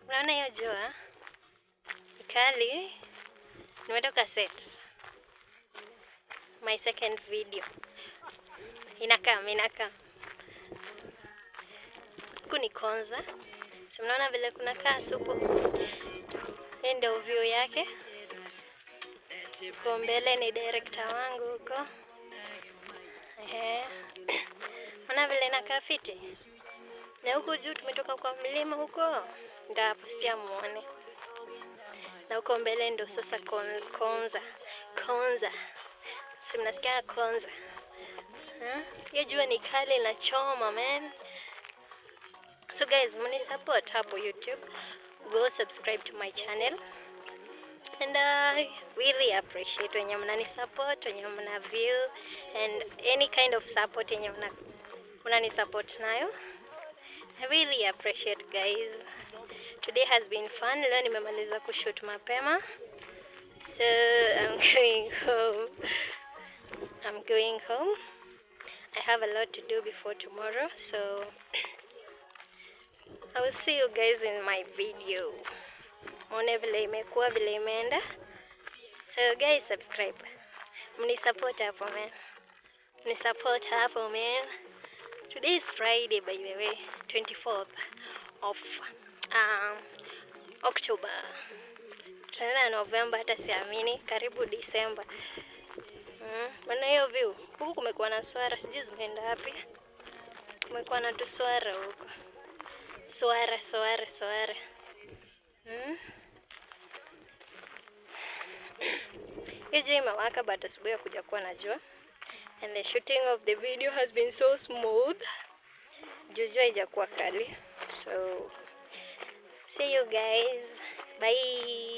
Unaona hiyo jua ni kali. Nimetoka set. My second video. Inakaa, inakaa. Huku ni Konza. Si mnaona vile kuna kaa supu. Hii ndio view yake. Huko mbele ni director wangu huko. Ehe. Ona vile inakaa fiti. Na huku juu tumetoka kwa mlima huko. Nitapostia muone. Na huko mbele ndo sasa Konza. Konza. Si mnasikia Konza? Hiyo jua ni kali inachoma, man. So guys, mni support hapo YouTube. Go subscribe to my channel. And I really appreciate wenye mnani support, wenye mna view and any kind of support yenye mnani support nayo. I really appreciate, guys. Today has been fun. Leo nimemaliza kushoot mapema. So I'm going home. I'm going home. I have a lot to do before tomorrow, so I will see you guys in my video. Muone vile imekuwa, vile imeenda. So guys, subscribe. Mni support hapo, man. Mni support hapo, man. Today is Friday, by the way, 24th of October. Tunaenda November, hata siamini, karibu December. Maana hiyo view huku kumekuwa na swara, sijui zimeenda wapi. Kumekuwa na tuswara huko. Swara, swara, swara. Hiyo jua imewaka, but asubuhi hakuja kuwa na jua. And the shooting of the video has been so smooth. Juu jua haijakuwa kali. So see you guys. Bye.